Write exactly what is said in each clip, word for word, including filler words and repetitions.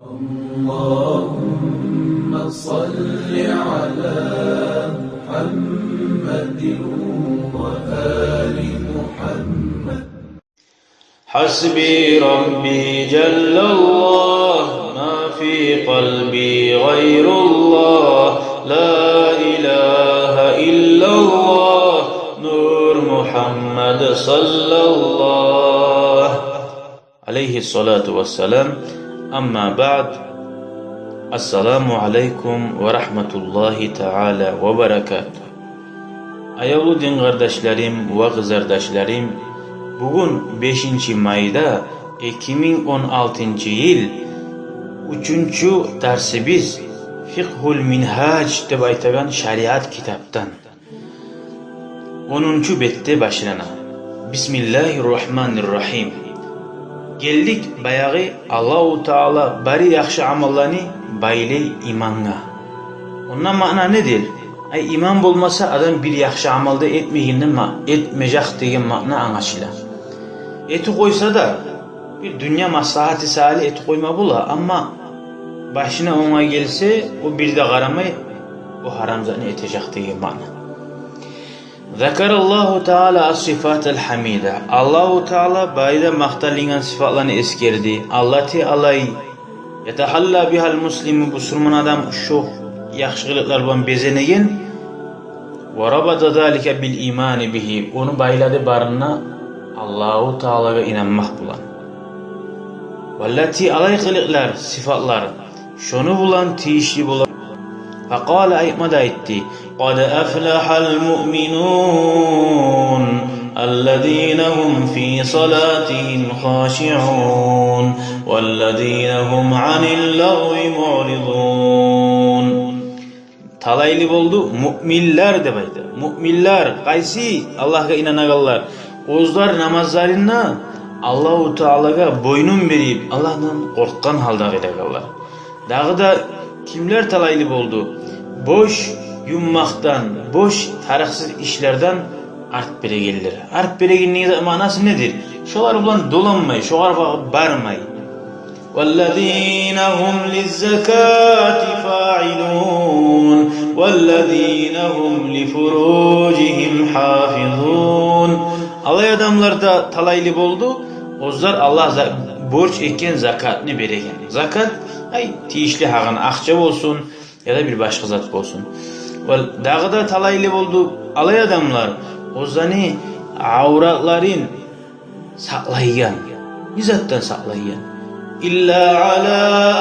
اللهم صل على محمد وآل محمد. حسبي ربي جل الله، ما في قلبي غير الله، لا إله إلا الله، نور محمد صلى الله عليه الصلاة والسلام. أما بعد، السلام عليكم ورحمة الله تعالى وبركاته. Аявлу дин къардашларым ва къызардашларым, бугюн бешинчи майда, эки минг он алтынчы йыл, уьчюнчю дарсыбыз, Фикъгьул Мингьаж деп айтагъан шариат китапдан, онунчу бетде башлана. Бисмиллагьир рагьманир рагьим. Гелдик баягъы Аллагьу Таала бары яхшы амалланы байлай имангъа. Ондан маъна недир? Ай, иман болмаса, адам бир яхшы амал да этмегенден ма-, этмежек деген маъна англашыла. Этип къойса да, бир дюнья маслагьаты саялы этип къойма бола, амма башына онгай гелсе, о бир де къарамай, о гьарам затны этежек деген маъна. ذكر الله تعالى الصفات الحميدة. Аллагьу Таала бары да макъталынгъан сыфатланы эсгерди. التي алай يتحلى بها المسلم, бусурман адам шо яхшы къылыкълар булан безенеген. وربط ذلك بالإيمان به. Ону байлады барын да Аллагьу Таалагъа инанмакъ булан. والتي алай къылыкълар, сыфатлар, шону булан тийишли бола. فقال, айтма да айтды: قد أفلح المؤمنون الذين هم في صلاتهم خاشعون والذين هم عن اللغو معرضون. Талайлы болду муъминлер деп айта. Муъминлер, къайсы? Аллагьгъа инанагъанлар. Оьзлер намазларында Аллагьу Таалагъа боюнун берип, Аллагьдан къоркъгъан гьалда къылагъанлар. Дагъы да кимлер талайлы болду? Бош юммакъдан, бош тарыкъсыз ишлерден арт берегенлер. Арт берегенлигини маънасы недир? Шолар булан доланмай, шогъар багъып бармай. والذين هم للزكاة فاعلون والذين هم لفروجهم حافظون. Алай адамлар да талайлы болду, оьзлер Аллагь за-, борч этген закатны береген. Закат, ай, тийишли гьакъын, акъча болсун, яда бир башгъа зат болсун. Ва дагъы да талайлы болду алай адамлар, оьзлени авратларын сакълайгъан. Не затдан сакълайгъан? إلا على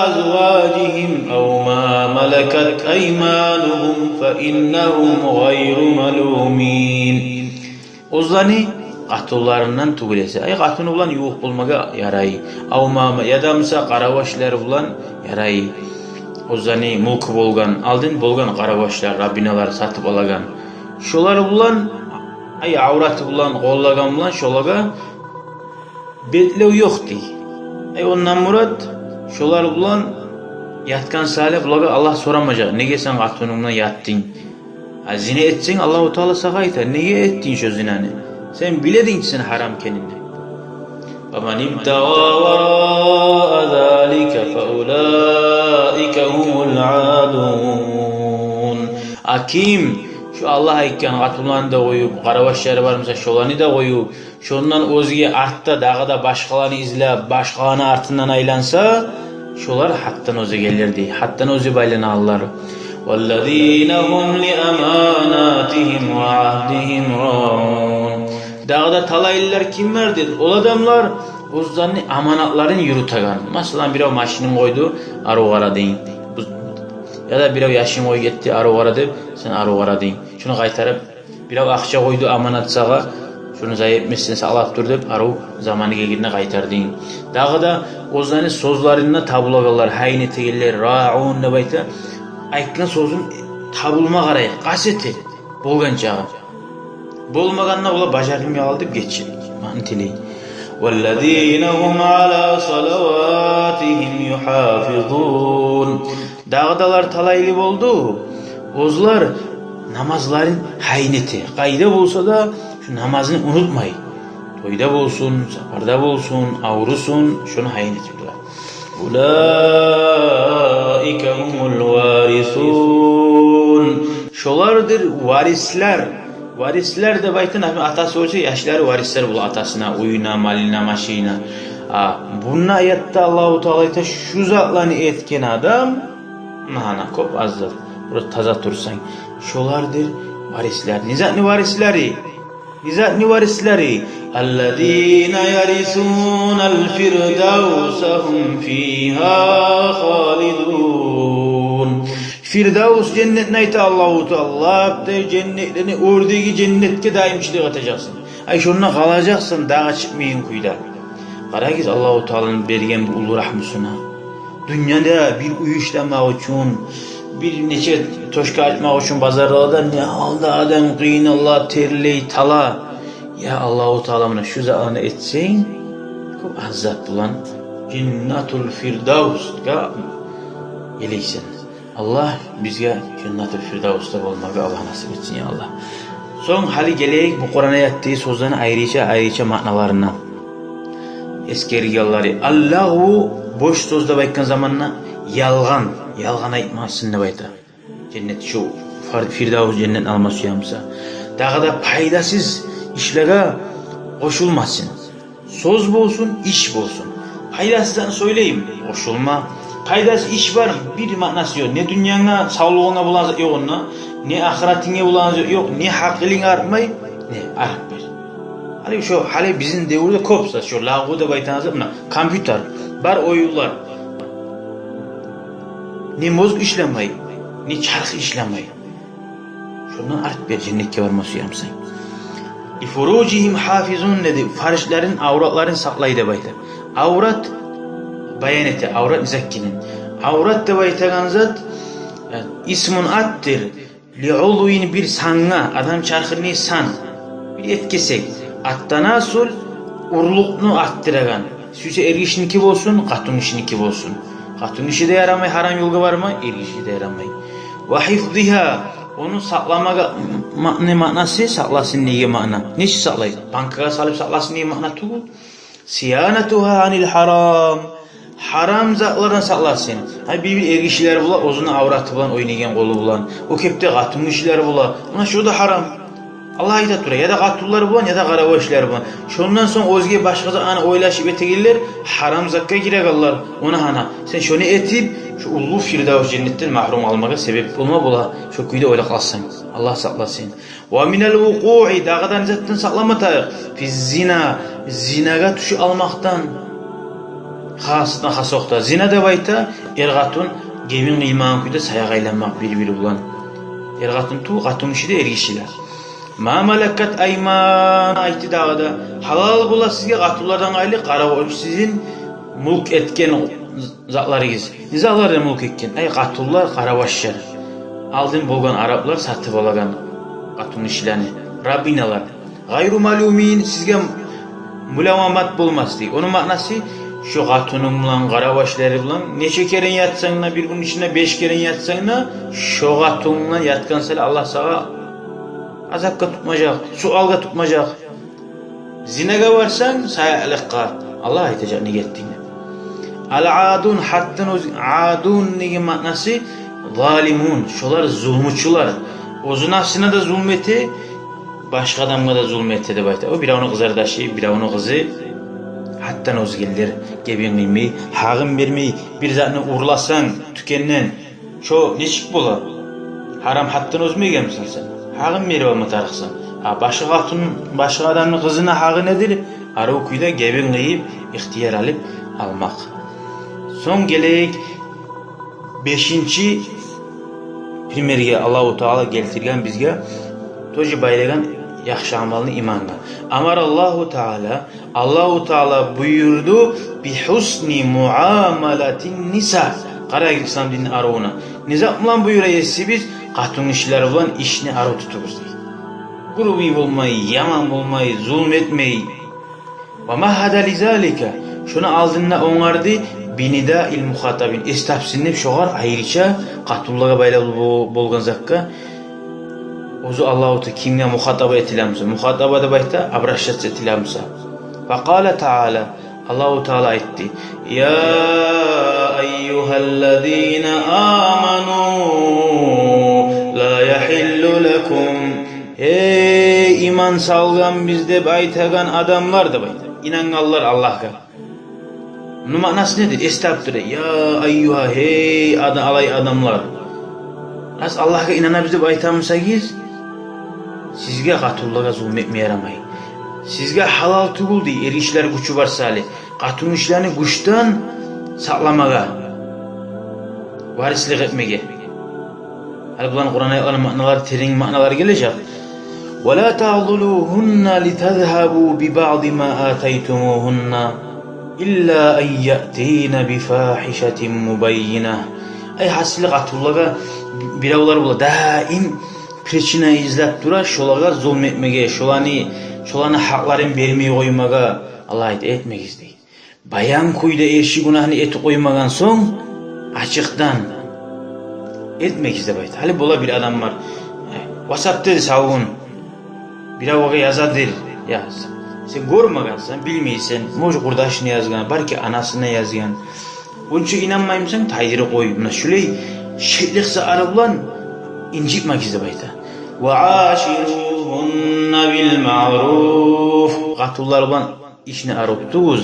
أزواجهم أو ما ملكت أيمانهم فإنهم غير ملومين. Оьзлени къатынларындан тюгюл эсе. Ай, къатыны булан ювукъ болмагъа ярай. أو ما, яда буса къарабашлары булан ярай. Оьзлени мюлкю болгъан, алдын болгъан къарабашлар, рабиналар, сатып алагъан. Шолар булан, ай, авраты булан, къоллагъан булан, шолагъа бетлев ёкъ дей. Ай, ондан мурат, шолар булан ятгъан саялы булагъа Аллагь сорамажакъ: неге сен къатынынг булан ятдынг? А зина этсенг, Аллагьу Таала сагъа айта: неге этдинг шо зинаны? Сен билединг чи сен гьарам экенинг. ومن ابتغى وراء ذلك فأولئك هم العادون. А ким шо Аллагь айтгъан къатынларын да къоюп, къарабашлары бар буса, шоланы да къоюп, шондан оьзге артда дагъы да башгъаланы излеп, башгъаланы артындан айланса, шолар гьатдан оьзегенлер дей, гьатдан оьзюп айланагъанлар. والذين هم لأماناتهم وعهدهم راعون. Дагъы да талайлылар кимлер деди? Ол адамлар оьзлени аманатларын юрютеген. Масала, бирев машинин къойду, арив къара дейин. Бу-, яда бирев яшин къоюп гетди, арив къара деп, сен арив къара дейин. Шуну къайтарып, бирев акъча къойду аманат сагъа, шуну зая этмесден сакълап тур деп, арив заманы гелгенде къайтар дейин. Дагъы да оьзлени сёзлеринде табулагъанлар, гьайын этегенлер, راعون деп айта. Айтгъан сёзюн табулма къарай, къаст эте болгъан чакъы. Болмагъанда олар бажарылмай къалды деп гече. Маъна тилей. والذين هم على صلواتهم يحافظون. Дагъы да олар талайлы болду. Оьзлер намазларын гьайын эте. Къайда болса да шо намазны унутмай. Тойда болсун, сапарда болсун, аврусун, шону гьайын эте. أولئك هم الوارثون. Шолардыр варислер. Варислер деп айтгъан, атасы оьлсе, яшлары варислер бола атасына, уьюне, малына, машинина. А мунда аятда Аллагьу Таала айта, шу затланы этген адам, муна гьана кёп аз зат, бир таза турсанг, шолардыр варислер. Не затны варислери? Не затны варислери? الذين يرثون الفردوس هم فيها خالدون. Фирдавс женнетни айта Аллагьу Таала, лап да женнетлени оьрдеги женнетге даимчилик этежексен. Ай, шонда къалажакъсан, дагъы чыкъмайгъан кюйде. Къарагъыз Аллагьу Тааланы берген бу уллу рагьмусуна. Дюньяда бир уьй ишлемек учун, бир нече точка ачмакъ учун базарларда не гьалда адам къыйнала, терлей, тала. Я Аллагьу Таала, муна шу затланы этсенг, кёп аз зат булан Женнатул Фирдавсгъа гелейсен. Аллагь бизге Женнатул Фирдавсда болмагъа Аллагь насип этсин, я Аллагь. Сонг гьали гелейик бу Къуран аятдагъы сёзлени айрыча-айрыча маъналарына. Эсгергенлери. Аллагьу, бош сёз деп айтгъан заманда ялгъан, ялгъан айтмасын деп айта. Женнет шу фар-, Фирдавс женнетни алма сюе буса. Дагъы да пайдасыз ишлеге къошулмасын. Сёз болсун, иш болсун. Пайдасыздан сёйлейим, къошулма. Пайдасыз иш бар, бир маънасы ёкъ. Не дюньянга, савлугъунга болагъан зат ёкъ онда, не ахыратынга болагъан зат ёкъ, не гьакъылынг артмай, не арт бер. Гьали шо, гьали бизин девюрде кёп зат шо, лагъу деп айтагъан зат, муна компьютер, бар оюнлар. Не мозг ишлемей, не чарх ишлемей. Шондан арт бер, женнетге барма сюе бусанг. Ли фуружигьим гьафизун деди, фаржларын, авратларын сакълай деп айта. Аврат баян эте, аврат не зат экенин. Аврат деп айтагъан зат, э, исмун, атдыр. Ли узвин, бир сангъа, адам чархыны сан. Бир эт кесек. Ат-танасул, урлукъну арттырагъан. Сюйсе эргишиники болсун, къатынгишиники болсун. Къатынгиши де ярамай гьарам ёлгъа барма, эргиши де ярамай. Ва гьифзигьа, ону сакъламагъа ма-, не маънасы, сакъласын деген маъна. Нечик сакълай? Банкагъа салып сакъласын деген маъна тюгюл. Сиянатугьа анил гьарам. Гьарам затлардан сакъласын. Гьа, бир-бир эргишилер бола, оьзюню авраты булан ойнайгъан къолу булан. О кепде къатынгишилер бола. Муна шо да гьарам. Аллагь айта тура, яда къатынлар булан, яда къаравашлар булан. Шондан сонг оьзге башгъа затланы ойлашып этегенлер, гьарам затгъа гирегенлер. Ону гьана, сен шону этип, шо уллу Фирдавс женнетден магьрюм къалмагъа себеп болма бола, шо кюйде ойлап къалсанг. Аллагь сакъласын. Ва минал вукъуи, дагъы да не затдан сакълама тарыкъ? Физ-зина, зинагъа тюшюп къалмакъдан. Хасдан хас вакътиде. Зина деп айта, эр-къатын гебин къыймагъан кюйде саякъ айланмакъ бир-бири булан. Эр-къатын тюгюл, къатынгиши де, эргиши де. Ма малакат айман, айтды дагъы да, гьалал бола сизге къатынлардан къайры къара-, сизин мюлк этген затларыгъыз. Не затлар да мюлк этген? Ай, къатынлар, къаравашлар. Алдын болгъан араплар сатып алагъан къатынгишилени. Рабыналар. Гъайру малумин, сизге муламамат болмас дей. Ону маънасы, шо къатынынг булан, къаравашлары булан нече керен ятсанг да, бир гюн ичинде беш керен ятсанг да, шо къатынынг булан ятгъан саялы Аллагь сагъа азапгъа тутмажакъ, суалгъа тутмажакъ. Зинагъа барсанг, саякълыкъгъа, Аллагь айтажакъ неге этдинг деп. Ал-адун, гьатдан оьз-, адун деген маънасы залимун, шолар зулмучулар. Оьзю напсына да зулму эте, башгъа адамгъа да зулму эте деп айта. О биревню къызардашы, биревню къызы, гьатдан озгъанлар, гебин къыймай, гьакъын бермей, бир затны урласанг тюкенден, шо нечик бола? Гьарам гьатдан озмайгъанмысан сен? Гьакъын берип алма тарыкъсан. А башгъа къатын, башгъа адамны къызына гьакъы недир? Арив кюйде гебин къыйып, ихтияр алып алмакъ. Сонг гелейик бешинчи примерге, Аллагьу Таала гелтирген бизге, тоже байлагъан яхшы амалны имангъа. Амараллагьу Таала, Аллагьу Таала буюрду: «Би гьусни муамалатин ниса». Къарагъыз ислам динни аривуна. Не зат булан буюра Есибиз? Къатынгишилер булан ишни арив тутугъуз дей. Грубый болмай, яман болмай, зулму этмей. «Ва магьада ли залика». Шону алдында онгарду: «Би нидаил мухатабин». Эс тапсын деп шогъар айрыча, къатынлагъа байлавлу бо-, болгъан затгъа. Оьзю Аллагьу Таала кимге мухатаба этиле буса, мухатаба деп айта, обращаться этиле буса. Факъала Таала, Аллагьу Таала айтды: «Я айюгьал الذين آمنوا لا يحل لكم. Эй, иман салгъанбыз деп айтагъан адамлар, деп айта. Инангъанлар Аллагьгъа. Муну маънасы недир? Эс тапдыра. Я айюгьа, гьей ада-, алай адамлар. Сиз Аллагьгъа инанабыз деп айта бусагъыз, сизге, къатынлагъа зулму этме ярамай. Сизге гьалал тюгюл дей, эргишилер гючю бар саялы, къатынгишилени гючден сакъламагъа, варислик этмеге. Гьали буланы Къуран аятларыны маъналары, терен маъналары гележек. ولا تعضلوهن لتذهبوا ببعض ما آتيتموهن إلا أن يأتين بفاحشة مبينة. Ай, гьасили, къатынлагъа биревлер бола, даим причина излеп тура шолагъа зулму этмеге, шоланы, шоланы гьакъларын бермей къоймагъа. Аллагь айта, этмегиз дей. Баян кюйде эрши гюнагьны этип къоймагъан сонг, ачыкъдан этмегиз деп айта. Гьали бола бир адам бар, э, ватсапда савун биревге язадыр. Я, сен гёрмегенсен, билмейсен, может, къурдашына язгъан, балки анасына язгъан. Онча инанмаймысан, тайдырып къой. Муна шулай шеклик затлар булан инжитмегиз деп айта. وعاشروهن بالمعروف. Къатынлар булан ишни арив тутугъуз.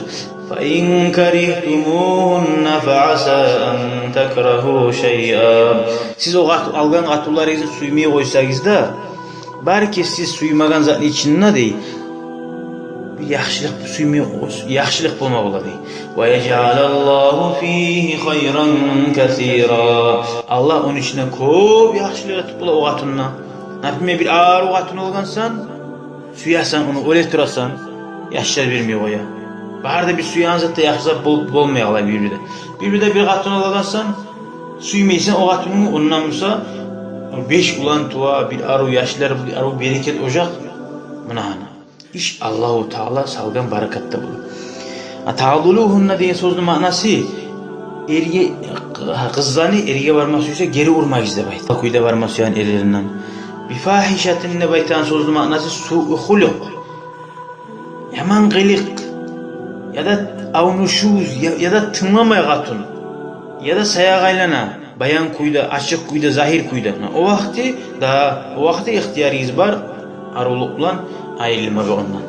فإن كرهتموهن فعسى أن تكرهوا شيئا. Сиз о къат-, алгъан къатынларыгъызны сюймей къойсагъыз да, балки сиз сюймеген затны ичинде дей бир яхшылыкъ сюймей, яхшылыкъ болма бола дей. ويجعل الله فيه خيرا كثيرا. Аллагь ону ичинде кёп яхшылыкъ этип бола о къатындан. Например, бир арив къатын алгъансан, сюесен ону, оьле турасан, яшлар бермей къоя. Бары да бир сюеген затда яхшы зат бол-, болмай къала бир-бирде. Бир-бирде бир къатын алгъансан, сюймейсен о къатынны, ондан буса беш улан тува, бир арив яшлар, бир арив берекет ожакъ. Муна гьана. Иш Аллагьу Таала салгъан баракатда бола. А, تعضلوهن деген сёзню маънасы, эрге, къызланы эрге барма сюйсе, гери урмагъыз деп айта. Кюйде барма сюеген эрлеринден. بفاحشة деп айтагъан сёзню маънасы سوء خلق. Яман къылыкъ. Я да авнушуз, я, я да тынгламай къатын. Я да саякъ айлана. Баян кюйде, ачыкъ кюйде, загьир кюйде. О вакъти да, о вакъти ихтиярыгъыз бар аривлукъ булан айрылмагъа ондан.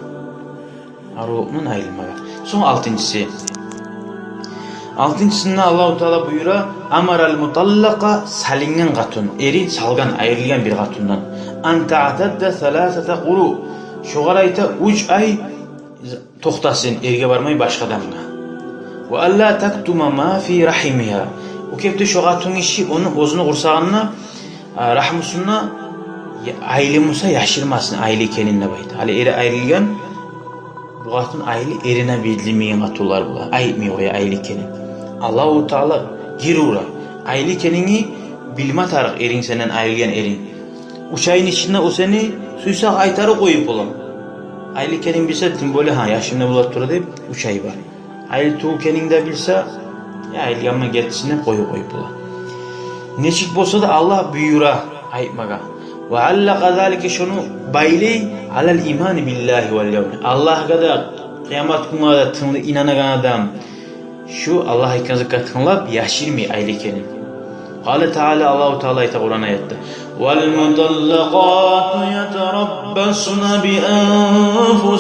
Аривлукъ булан айрылмагъа. Сонг алтынчысы. Алтынчысында Аллагьу Таала буюра: أمر المطلقة, салынгъан къатын, эри салгъан, айрылгъан бир къатындан, أن تعتد ثلاثة قروء. Шогъар айта, уьч ай токътасын, эрге бармай башгъа адамгъа. وألا تكتم ما في رحمها. О кепде шо къатынгиши ону оьзюню къурсагъында, а, рагьмусунда, я, айлы буса, яшырмасын айлы экенин деп айта. Гьали эри айрылгъан, бу къатын айлы, эрине билдирмейген къатынлар бола. Айтмай къоя айлы экенин. Аллагьу Таала гери ура. Айлы экенингни билме тарыкъ эринг, сенден айрылгъан эринг. Уьч айны ичинде о сени сюйсе къайтарып къоюп бола. Айлы экенин билсе, тем более, гьа, яшымда бола тура деп, уьч ай бар. Айлы тюгюл экенин де билсе, я, айлы амма гетсин деп къоюп къоюп бола. Нечик болса да Аллагь буюра айтмагъа. وعلق ذلك, шону байлай, على الإيمان بالله واليوم. Аллагьгъа да, къыямат гюнге де тынглы инанагъан адам шу Аллагь айтгъан затгъа тынглап, яшырмай айлы экенин. قال تعالى, Аллагьу Таала айта Къуран аятда: والمطلقات يتربصن بأنفسهن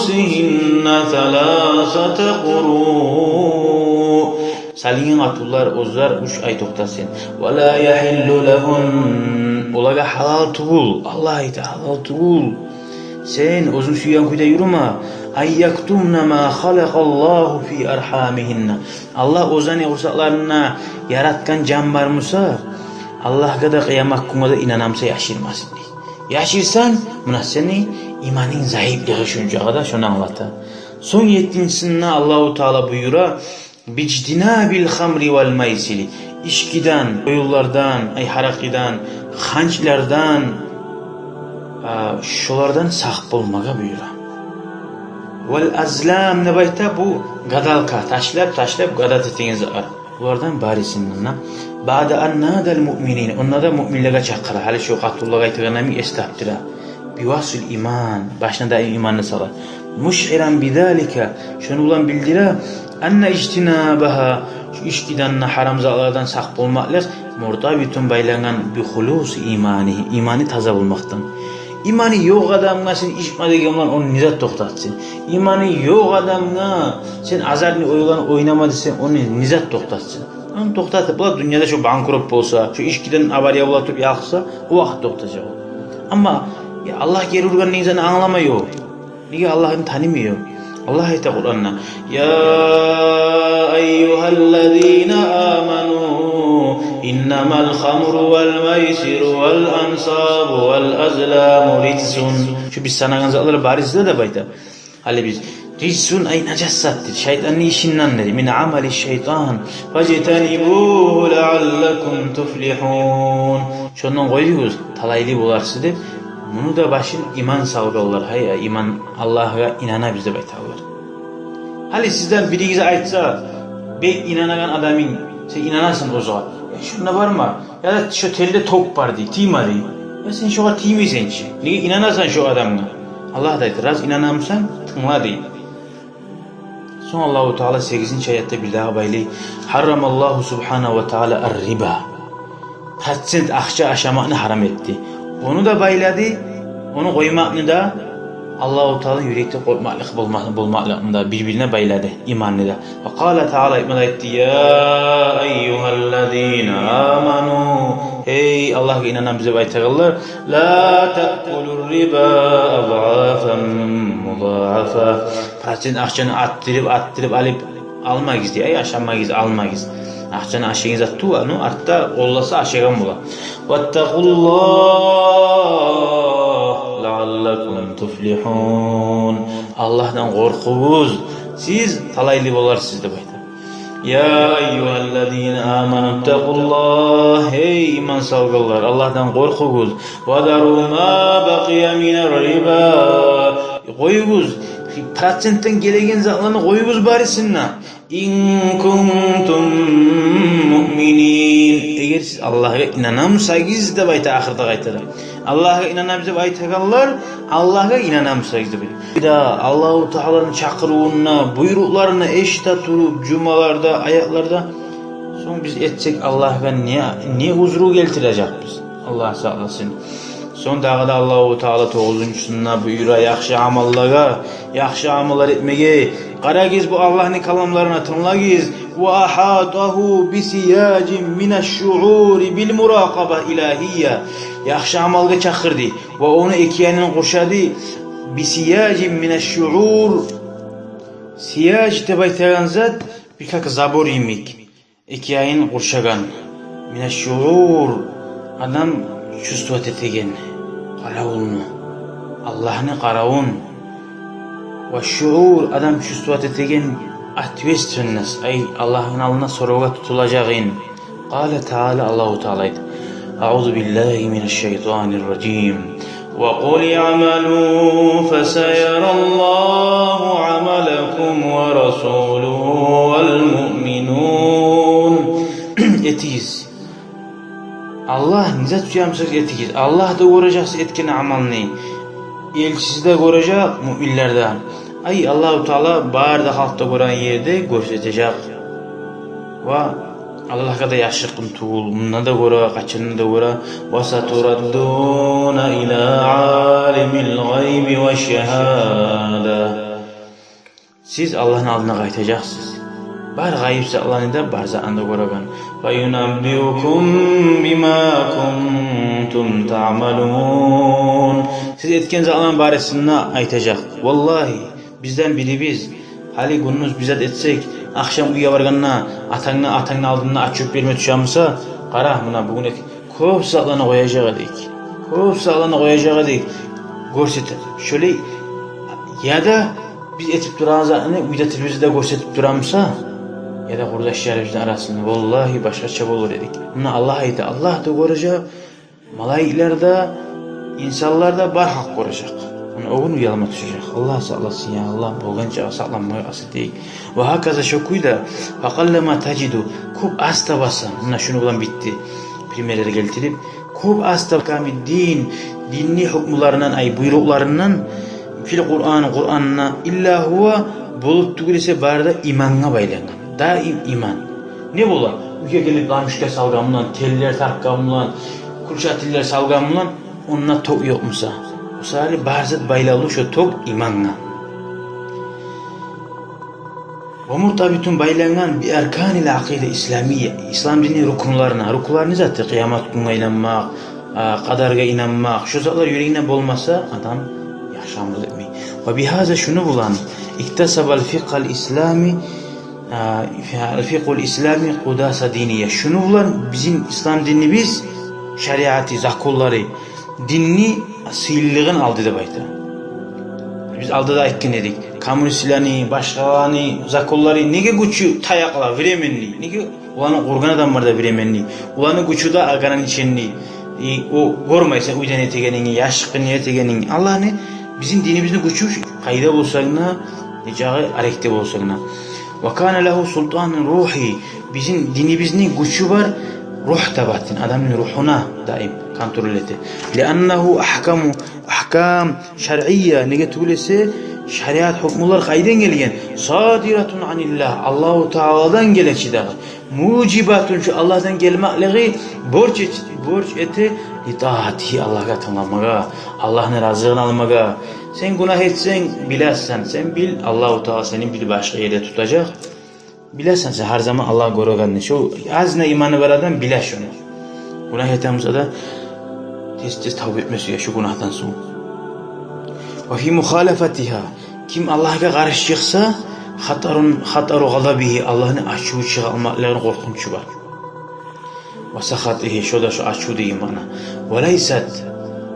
ثلاثة قروء. Салынгъан къатынлар оьзлер уьч ай токътасын. ولا يحل لهن, олагъа гьалал тюгюл, Аллагь айта, гьалал тюгюл. Сен оьзюнг сюйген кюйде юрюме. أن يكتمن ما خلق الله في أرحامهن. Аллагь оьзлени къурсакъларында яратгъан жан бар буса, Аллагьгъа да, къыямат гюнге де инана буса, яшырмасын дей. Яшырсанг, муна сени иманынг заиплигъи шунчагъа да, шону англата. Сонг еттинчисинде Аллагьу Таала буюра: باجتناب الخمر والميسر. Ичкиден, оюнлардан, ай, гьаракъыдан, ханчлардан, а, шолардан сакъ болмагъа буюра. والأزلام деп айта, бу гадалка, ташлап, ташлап гадать этеген затлар. Булардан барысындан да. بعد أن نادى المؤمنين, онда да муъминлеге чакъыра. Гьали шо къатынлагъа айтагъанны эс тапдыра. بوصف الإيمان, башына даим иманны сала. مشعرا بذلك, шону булан билдире, أن اجتنابها, шо ичкиден, гьарам затлардан сакъ болмакълыкъ, مرتبط, байлангъан, بخلوص إيمانه, иманы таза болмакъдан. Иманы ёкъ адамгъа сен ичме деген булан ону не зат токътатсын? Иманы ёкъ адамгъа сен азартный оюнланы ойнама десенг, ону не зат токътатсын? Ону токътатып бола дюньяда, шо банкрот болса, шо ичкиден авария бола туруп якъылса, о вакъти токътажакъ о. Амма, я, Аллагь гери ургъан не затны англамай о. Неге? Аллагьны танымай о. Аллагь айта Къуранда: يا أيها الذين آمنوا إنما الخمر والميسر والأنصاب والأزلام رجس. Шо биз санагъан затлар барысы да, деп айта. Гьали биз: رجس, ай, нажас зат, деди, шайтанны ишинден, деди. من عمل الشيطان فاجتنبوه لعلكم تفلحون. Шондан къоюгъуз, талайлы боларсыз, деп. Муну да башын иман салгъанлар, гьай, иман, Аллагьгъа инанабыз деп айталар. Гьали сизден биригизге айтса, бек инанагъан адамынг, сен инанасан оьзюне, э, шонда барма, яда шо телде ток бар, дей, тийме, дей. Я сен шогъар тиймейсен чи. Неге, инанасан шо адамгъа. Аллагь да айта: раз инанамысан, тынгла, дей. Сонг Аллагьу Таала сегизинчи аятда бирдагъы байлай: حرم الله سبحانه وتعالى الربا. Процент акъча ашамакъны гьарам этди. Ону да байлады, ону къоймакъны да Аллагьу Тааланы юрекде къоркъмакълыкъ болма-, болмакълыкъны да бир-бирине байлады, иманны да. وقال تعالى, айтма да айтды: يا أيها الذين آمنوا, гьей, Аллагьгъа инанабыз деп айтагъанлар, لا تأكلوا الربا أضعافا مضاعفة. Процент акъчаны арттырып, арттырып алып алмагъыз, дей. Ай, ашамагъыз, алмагъыз. Акъчаны ашайгъан зат тюгюл, ону артда къолласа ашайгъан бола. واتقوا الله لعلكم تفلحون. Аллагьдан къоркъугъуз, сиз талайлы боларсыз, деп айта. يا أيها الذين آمنوا اتقوا الله, гьей, иман салгъанлар, Аллагьдан къоркъугъуз. وذروا ما بقي من الربا. Къоюгъуз, проценттен гелеген затланы къоюгъуз барысын да. إن كنتم مؤمنين. Эгер сиз Аллагьгъа инанамысагъыз, деп айта ахырда къайтарып. Аллагьгъа инанабыз деп айтагъанлар, Аллагьгъа инанамысагъыз деп айта. Да Аллагьу Тааланы чакъырывун да, буйрукъларын да эшите туруп, жумаларда, аятларда, сонг биз этсек Аллагьгъа не, не узру гелтирежекбиз? Аллагь сакъласын. Сонг дагъы да Аллагьу Таала тогъузунчусунда буюра яхшы амаллагъа, яхшы амаллар этмеге. Къарагъыз бу Аллагьны каламларына, тынглагъыз. وأحاطه بسياج من الشعور بالمراقبة الإلهية. Яхшы амалгъа чакъырды ва ону эки янын къуршады. بسياج من الشعور. Сияж деп айтагъан зат бир как забор йимик. Эки янын къуршагъан. من الشعور, адам чувствовать этеген къаравулну, Аллагьны къаравун. والشعور, адам чувствовать этеген ответственность, ай, Аллагьны алдына соравгъа тутулажагъын. قال تعالى, Аллагьу Таала айта: أعوذ بالله من الشيطان الرجيم. وقل اعملوا فسيرى الله عملكم ورسوله والمؤمنون. Этигиз. Аллагь не зат сюе буса, этигиз. Аллагь да гёрежек сиз этген амалны. Элчиси де гёрежек, муъминлер де. Ай, Аллагьу Таала бары да халкъ да гёреген ерде гёрсетежек. Ва Аллагьгъа да яшыртгъын тюгюл, мунда да гёре, къачан да гёре. وستردون إلى عالم الغيب والشهادة. Сиз Аллагьны алдына къайтажакъсыз. Бар гъайып затланы да, бар затны да гёреген. فينبئكم بما كنتم تعملون. Сиз этген затланы барысын да айтажакъ. Валлагьи, бизден бирибиз, гьали гюндюз бир зат этсек, ахшам уьйге баргъанда, атангны, атангны алдында отчёт берме тюше буса, къара, муна бугюн эт-, кёп затланы къояжакъ эдик. Кёп затланы къояжакъ эдик. Гёрсете. Шолай, яда биз этип турагъан затны уьйде тилибизде гёрсетип тура буса, яда къурдашларыбызны арасында, валлагьи, башгъача болур эдик. Муна Аллагь айта, Аллагь да гёрежек, малайиклер де, инсанлар да, бар халкъ гёрежек. Муна о гюн уялма тюшежек. Аллагь сакъласын, я Аллагь, болгъан чакъы сакъланмагъа къаст этейик. وهكذا, шо кюйде, فقلما تجد, кёп аз табасан, муна шуну булан битди, примерлер гелтирип, кёп аз таб-, أحكام الدين, динни гьукмуларындан, ай, буйрукъларындан, Фил Къуръан, Къуръанда, илла гьува, болуп тюгюл эсе бары да имангъа байлангъан. Даим иман. Не бола? Уьйге гелип лампочка салгъан булан, теллер тарткъан булан, включательлер салгъан булан, онда ток ёкъ буса. Мисалы, бар зат байлавлу шо ток имангъа. Ва муртабитун, байлангъан, би арканил акъида исламия, ислам динини рукунларына. Рукунлар не затды? Къыямат гюнге инанмакъ, а, къадаргъа инанмакъ. Шо затлар юрегинде болмаса, адам яхшы амал этмей. Ва бигьаза, шуну булан, иктасабал фикъгьал ислами, а, ал фикъгьул ислами къудаса диния. Шуну булан бизин ислам динибиз, шариаты, законлары, динни сыйлылыгъын алды деп айта. Биз алда да айтгъан эдик. Коммунистлени, башгъаланы законлары неге гючю таякъла, временный? Неге? Оланы къургъан адамлар да временный. Оланы гючю де ограниченный. И о гёрмейсен уьйден этегенинги, яшыкъгъа не этегенинги. Аллагьны, бизин динибизни гючю къайда болсанг да, не чагъы арекде болсанг да. Ва кана лагьу султанун рухи. Бизин динибизни гючю бар, рух да батын, адамны рухуна даим контроль эте. Лианнагьу ахкаму, ахкам шаръия, неге тюгюл эсе, шариат гьукмулар къайдан гелген? Садиратун аниллагь, Аллагьу Тааладан геле чи дагъы. Мужибатун, шу Аллагьдан гелмеклиги борч эт-, борч эте, литаатигьи, Аллагьгъа тынгламагъа, Аллагьны разилигин алмагъа. Сен гюнагь этсенг, билесен, сен бил, Аллагьу Таала сени бир башгъа ерде тутажакъ. Билесен сен гьар заман Аллагь гёрегенни. Шо азына иманы бар адам биле шону. Гюнагь этемиз де, тез-тез тавба этме сюе шо гюнагьдан сонг. Ва фи мухалафатигьа, ким Аллагьгъа къаршы чыкъса, хатарун, хатару гъадабигьи, Аллагьны ачуву чыгъа алмакълыгъыны къоркъунчу бар. Ва сахатигьи, шо да шо ачув деген маъна. Ва лайсат,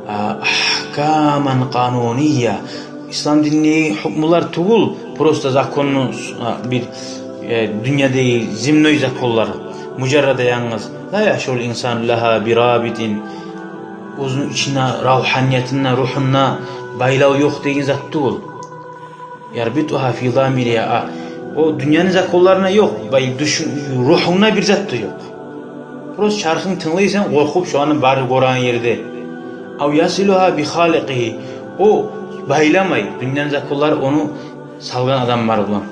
а, ахкаман къануния. Ислам динни гьукмулар тюгюл, просто законну, а, бир, э, дюньядагъы земной законлар. Мужаррада янгыз. Ла яшъурул инсану лагьа бирабитин. Оьзюню ичинде, равгьаниятында, рухунда байлав ёкъ деген зат тюгюл. Ярбитугьа фи дамиригьа. О дюньяны законларына ёкъ, бай, душ-, рухунда бир зат да ёкъ. Просто чархын тынглайсан, къоркъуп, шону бары гёреген ерде. Ав ясилугьа би халикъигьи. О байламай, дюньяны законлары ону салгъан адамлар булан.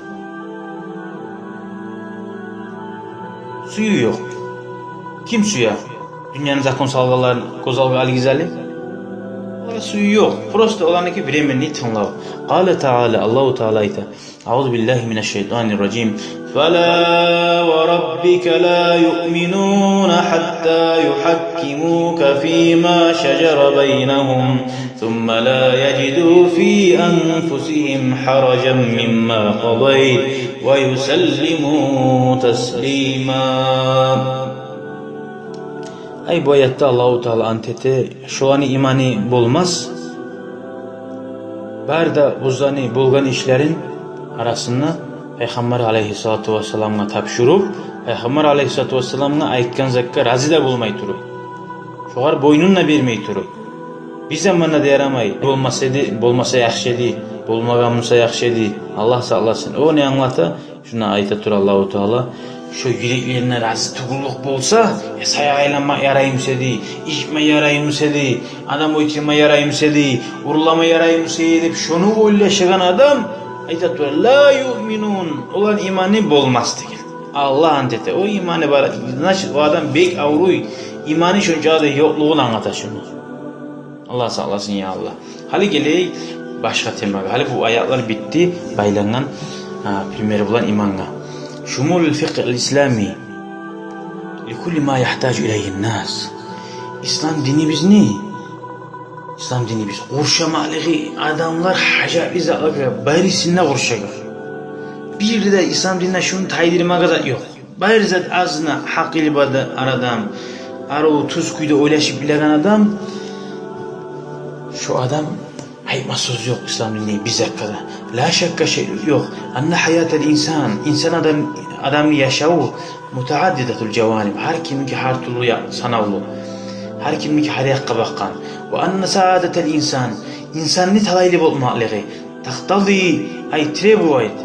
Сюю ёкъ. Ким сюе? Дюньяны закон салгъанларын гёз алгъа алыгъыз гьали. Олар сюю ёкъ. Просто оларныки временный тынглав. Къала Таала, Аллагьу Таала айта. Аузу биллагьи минаш шайтанир ражим. Фала ва раббика ла юъминуна хьатта юхьаккимука фима шажара байнагьум. ثم لا يجدوا في أنفسهم حرجا مما قضيت ويسلموا تسليما. Ай, бу аятда Аллагьу Таала ант эте, шоланы иманы болмас, бары да оьзлени болгъан ишлерин арасында Пайхаммар алайгьиссалату вассаламгъа тапшуруп, Пайхаммар алайгьиссалату вассаламгъа айтгъан затгъа рази да болмай туруп, шогъар бойнун да бермей туруп, бир заманда да ярамай, болмаса эди, болмаса яхшы эди, болмагъан буса яхшы эди, Аллагь сакъласын. О не англата? Шунда айта тура Аллагьу Таала, шо юреклерине рази тюгюллюк болса, э, саякъ айланмакъ яраймы эди, ичме яраймы эди, адам оьлтюрме яраймы эди, урлама яраймы эди деп, шону ойлашагъан адам, айта тура, ла юъминун, оланы иманы болмас деген. Аллагь ант эте, о иманы бар, значит, о адам бек авруй, иманы шончакъы да ёкълугъун англата шону. Аллагь сакъласын, я Аллагь. Гьали гелейик башгъа темагъа. Гьали бу аятлар битди, байлангъан, а, пример булан имангъа. Шумулул фикъгьил ислами ликулли ма яхтажу илайгьин нас. Ислам динибизни, ислам динибиз къуршамакълыгъы адамлар гьажатлы затлагъа, барисин де къуршагъан. Бир де ислам динде шуну тайдырмагъа зат ёкъ. Бары зат азына гьакъылы бар адам, арив, тюз кюйде ойлашып билеген адам, шо адам айтма сёз ёкъ ислам динде бир затгъа да. Ла шакка, шек ёкъ. Анна гьаятал инсан, инсан адам, адамны яшаву мутааддидатул жаваниб, гьар кимники гьар тюрлю я-, санавлу. Гьар кимники гьар якъгъа бакъгъан. Ва анна саадатал инсан, инсанны талайлы болмакълыгъы, тактади, ай, требовать,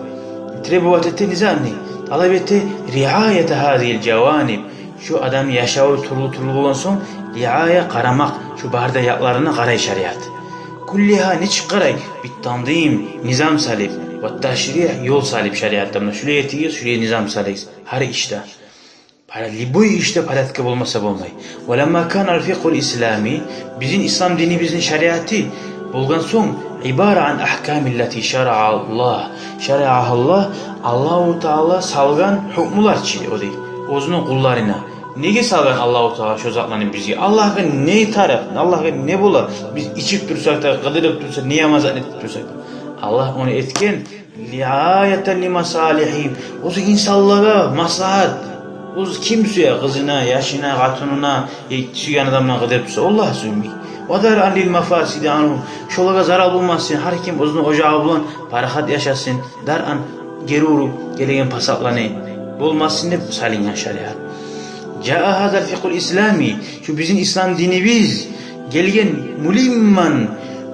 требовать эте не затны, талап эте риаята гьазигьил жаваниб. Шо адамны яшаву тюрлю-тюрлю болгъан сонг, риая, къарамакъ, шо бары да якъларына къарай шариат. كلها, нечик къарай, بالتنظيم, низам салып, والتشريع, ёл салып шариатда. Муна шулай этигиз, шулай низам салыгъыз гьар ишде. Пора-, любой ишде порядок болмаса болмай. ولما كان الفقه الإسلامي, бизин ислам динибизни шариаты болгъан сонг, عبارة عن أحكام التي شرعها الله, شرعها الله, Аллагьу Таала салгъан гьукмулар чы о дей оьзюню къулларына. Неге салгъан Аллагьу Таала шо затланы бизге? Аллагьгъа не тарыкъ, Аллагьгъа не бола? Биз ичип турсакъ да, къыдырып турсакъ, не яман затны этип турсакъ да. Аллагь ону этген رعاية لمصالحهم, оьзю инсанлагъа маслагьат. Оьзю ким сюе, къызына, яшына, къатынына, э, сюйген адамына къыдырып турса, Аллагь сюймей. ودرءا للمفاسد عنهم, шолагъа зарал болмасын, гьар ким оьзюню ожагъы булан парахат яшасын, даръан, гери уруп гелеген пасатланы болмасын деп салынгъан шариат. جاء هذا الفقه الإسلامي, шу бизин ислам динибиз гелген ملما,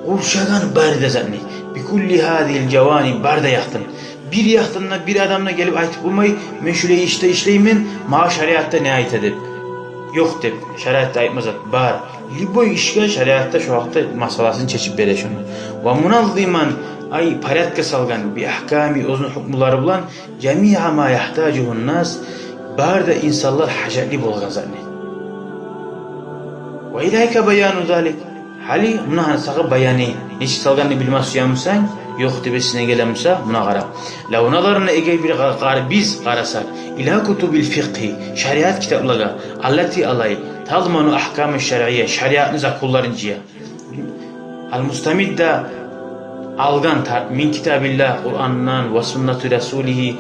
къуршагъан бары да затны, بكل هذه الجوانب, бары да якъдан. Бир якъдан да бир адам да гелип айтып болмай: «Мен шулай ишде ишлеймен, магъа шариатда не айта?» — деп. Ёкъ деп, шариатда айтма зат бар. Любой ишге шариатда шо вакътда масъаласын чечип бере шону. ومنظما, ай, порядокгъа салгъан, بأحكامه, оьзюню гьукмулары булан, جميع ما يحتاجه الناس, бары да инсанлар гьажатлы болгъан затны. وإليك بيان ذلك. Гьали муна гьана сагъа баяны, нечик салгъанны билме сюемисен, ёкъ деп эсине гелемиса, муна къара. لو نظرنا, эгер бир къа-, къар-, биз къарасакъ, إلى كتب الفقه, шариат китаплагъа, التي, алай, تضمن أحكام الشرعية, шариатны законларын жыя. المستمدة, алгъан тар-, من كتاب الله, Къурандан, وسنة رسوله,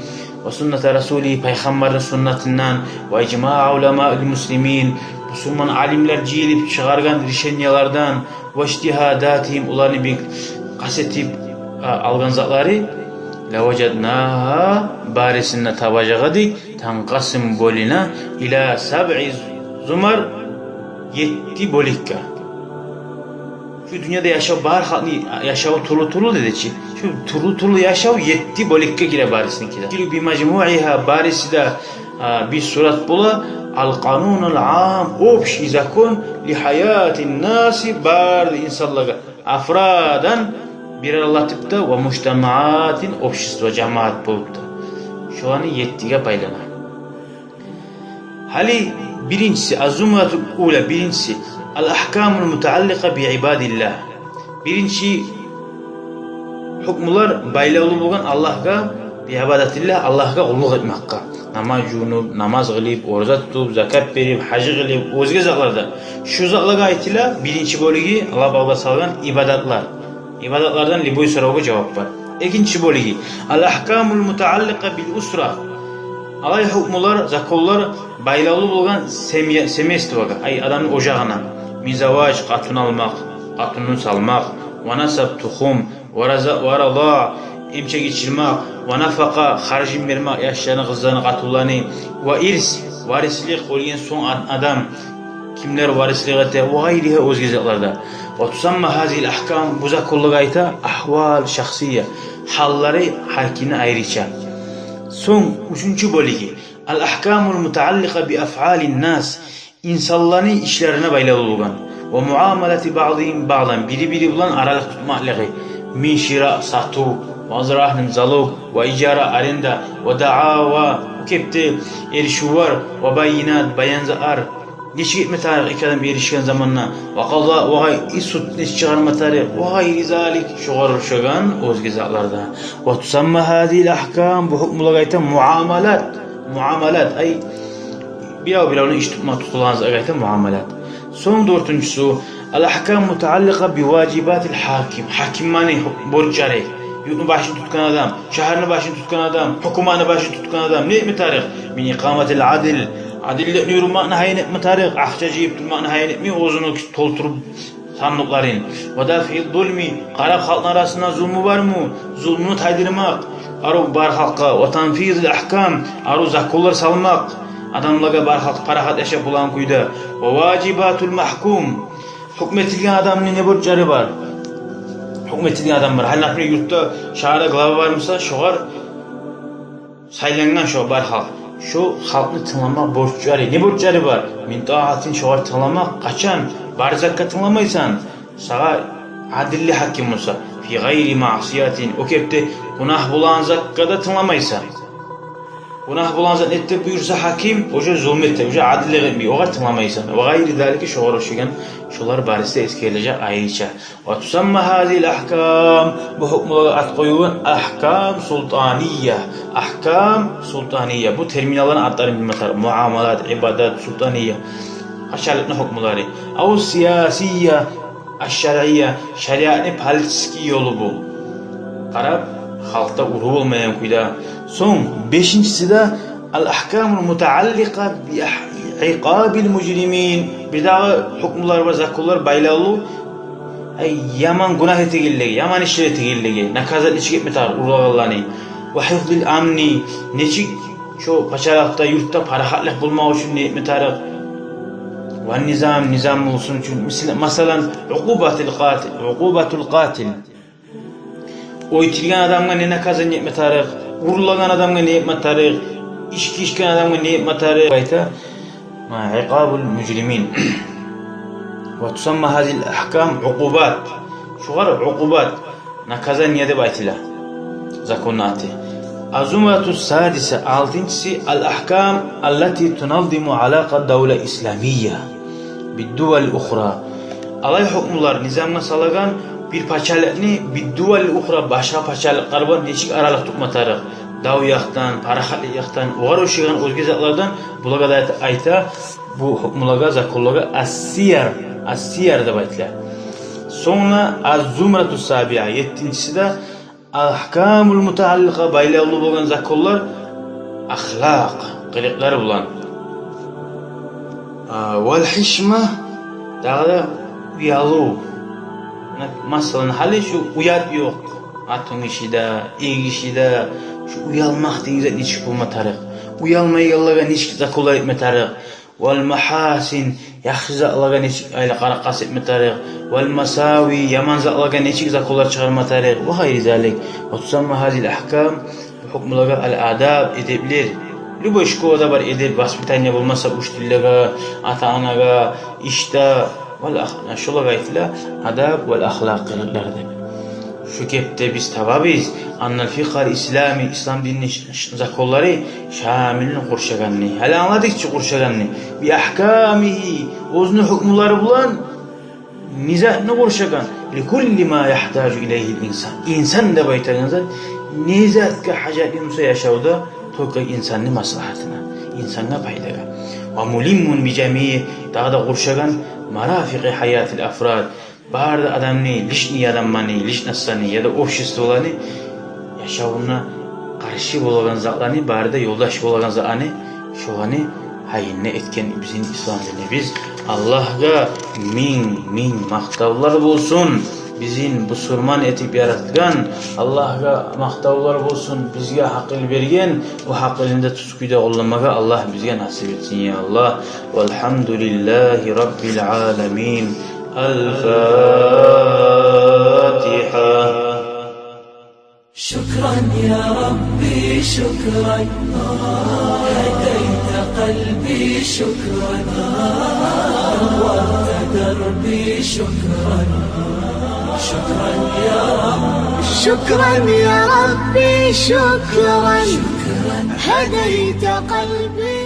وسنة رسوله, пайхаммарны суннатындан, وإجماع علماء المسلمين, бусурман алимлер жыйылып чыгъаргъан решениялардан, واجتهاداتهم, оланы бир къаст этип, а, алгъан затлары, لوجدناها, барысын да табажакъ эдик, تنقسم, бёлюне, إلى سبع زمر, етти бёлюкге. Шу дюньяда яшав, бар халкъны яшаву тюрлю-тюрлю деди чи. Шу тюрлю-тюрлю яшав етти бёлюкге гире барысыныки де. بمجموعها, барысы да, а, бир сурат бола, القانون العام, общий закон, لحياة الناس, бары инсанлагъа, أفرادا, бирерлетип де, ومجتمعات, общество, жамаат болуп да. Шоланы еттиге байлана. Гьали биринчиси, الزمرة الأولى, биринчиси, الأحكام المتعلقة بعباد الله. Биринчи гьукмулар байлавлу болгъан Аллагьгъа, بعبادة الله, Аллагьгъа къуллукъ этмекге. Намаз жувунуп, намаз къылып, ораза тутуп, закат берип, гьаж къылып, оьзге затлар да. Шу затлагъа айтыла, биринчи бёлюги, Аллагь багъда салгъан ибадатлар. Ибадатлардан любой соравгъа жавап бар. Экинчи бёлюги, الأحكام المتعلقة بالأسرة. Алай гьукмулар, законлар байлавлу болгъан семья, семействогъа, ай, адамны ожагъына. من زواج, къатын алмакъ, къатынны салмакъ, ونسب, тухум, ورضا, ورضاع, эмчек ичирмакъ, ونفقة, харжын бермакъ, яшланы, къызланы, къатынланы, وإرث, варислик, оьлген сонг а-, адам, кимлер варислик эте, وغيرها, оьзге затлар да. وتسمى هذه الأحكام, бу законлагъа айта أحوال شخصية, гьаллары гьар кимни айрыча. Сонг уьчюнчю бёлюги, الأحكام المتعلقة بأفعال الناس, инсанланы ишлерине байлавлу болгъан. ومعاملة بعضهم بعضا, бири-бири булан аралыкъ тутмакълыгъы. من شراء, сатыв, وأظهار, залог, وإجارة, аренда, ودعاوى, бу кепде эришивлер, وبينات, баянзалар. Нечик этме тарыкъ эки адам эришген заманда, وقضاء, وغير, суд нечик чыгъарма тарыкъ, وغير ذلك, шогъар ошагъан оьзге затлар да. وتسمى هذه الأحكام, бу гьукмулагъа айта муамалат. Муамалат, ай, бирев-биревню иш тутма, тутулагъан затгъа айта муамалат. Сонг дёртюнчюсю, الأحكام المتعلقة بواجبات الحاكم. Гьакимлени борчлары. Юртну башын тутгъан адам, шагьарны башын тутгъан адам, гьукуматны башын тутгъан адам не этме тарыкъ? من إقامة العدل. Адилликни юрютмекни гьайын этме тарыкъ, акъча жыйып турмакъны гьайын этмей, оьзюню толтуруп сандыкъларын. ودفع الظلم, къарап халкъны арасында зулму бармы, зулмуну тайдырмакъ арив бар халкъгъа. وتنفيذ الأحكام, арив законлар салмакъ адамлагъа, бар халкъ парахат яшап болагъан кюйде. وواجبات المحكوم, гьукму этилген адамны не борчлары бар? Гьукму этилген адам бар. Гьали, например, юртда, шагьарда глава бармыса, шогъар сайлангъан шо бар халкъ. Шо халкъны тынгламакъ борчлары. Не борчлары бар? من طاعة, шогъар тынгламакъ. Къачан? Бар затгъа тынгламайсан, сагъа Адилли гьаким буса, фи гъайри маъсиятин, о кепде гюнагь болагъан затгъа да тынгламайсан. Гюнагь болагъан зат этди буюрса гьаким, уже зулму эте, уже адиллик этмей, огъар тынгламайсан. Ва гъайри залика, шогъар ошайгъан, шолар бариси де эсгерилежек айрыча. Ва тусамма гьазигьил агькам, бу гьукмулагъа ат къоюлгъан агькам султания. Агькам султания. Бу терминалланы атларын билме тарыкъ. Муамалат, ибадат, султания. Пачалыкъны гьукмулары. Ав сиясия, аш-шаръия, шариатны политический ёлу бу. Къарап, халкъда уру болмайгъан кюйде. Сонг, бешинчиси де, ал-агькамул мутаалликъа би икъабил мужримин. Бирдагъы гьукмулар бар, законлар байлавлу. Ай, яман гюнагь этегенлеге, яман ишлер этегенлеге наказать нечик этме тарыкъ урлагъанланы. Ва гьифзил амни, нечик шо пачалыкъда, юртда парахатлыкъ болмакъ учун не этме тарыкъ. Ва низам, низам болсун учун. Мисал, масалан, укъубатил къатил, укъубатул къатил. Оьлтюрген адамгъа не наказание этме тарыкъ, урлагъан адамгъа не этме тарыкъ, ички ичген адамгъа не этме тарыкъ. Айта, ма, икъабул мужримин. Ва тусамма гьазигьил агькам укъубат. Шогъар укъубат, наказание деп айтыла. Законну аты. Аз-зумратус садиса, алтынчысы, ал-агькам аллати туназзиму алакъат давла исламия биддувал ухра. Алай гьукмулар, низамгъа салагъан бир пачалыкъны биддувал ухра, башгъа пачалыкълар булан нечик аралыкъ тутма тарыкъ. Дав якъдан, парахатлыкъ якъдан, огъар ошайгъан оьзге затлардан, булагъа да айта, бу гьукмулагъа, законлагъа ас-сияр, ас-сияр деп айтыла. Сонг аз-зумратус сабиа, еттинчиси де, агькамул мутаалликъа, байлавлу болгъан законлар, ахлакъ, къылыкълар булан. А, вал гьишма, дагъы да уялыв. Масалан, гьали шу уят ёкъ. Къатын гиши де, эр гиши де, шу уялмакъ деген зат нечик болма тарыкъ? Уялмайгъанлагъа нечик законлар этме тарыкъ? Вал магьасин, яхшы затлагъа нечик айла къаракъас этме тарыкъ, вал масави, яман затлагъа нечик законлар чыгъарма тарыкъ, ва гъайри залик. Ва тусамма гьазигьил агькам, гьукмулагъа, ал-адаб, эдеплер. Любой школада бар эдеп, воспитание болмаса учителлеге, ата-анагъа, ишде, вал ах-, шолагъа айтыла адаб вал ахлакъ, къылыкълар деп. Шу кепде биз табабыз, аннал фикъгьал ислами, ислам динни ш-, ш-, законлары шамилун, къуршагъанны. Гьали англадыкъ чы къуршагъанны. Би агькамигьи, оьзюню гьукмулары булан не затны къуршагъан? Ликулли ма ягьтажу илайгьил инсан. Инсан деп айтагъан зат не затгъа гьажатлы буса яшавда, только инсанны маслагьатына, инсангъа пайдагъа. Ва мулиммун би жамиъ, дагъы да къуршагъан марафикъи гьаятил афрад, бары да адамны, личный адамланы, личностланы яда обществоланы яшавуна къаршы болагъан затланы, бары да ёлдаш болагъан затланы, шоланы гьайын этген бизин ислам динибиз. Аллагьгъа минг, минг макътавлар болсун, бизин бусурман этип яратгъан Аллагьгъа макътавлар болсун, бизге гьакъыл берген, о гьакъылны да тюз кюйде къолламагъа Аллагь бизге насип этсин, я Аллагь. Валгьамдулиллагьи раббил аламин. Аль-Фатигьа. شكرا يا ربي، شكرا، هديت قلبي، شكرا، نورت دربي، شكرا، شكرا يا رب. شكرا يا ربي، شكرا، هديت قلبي.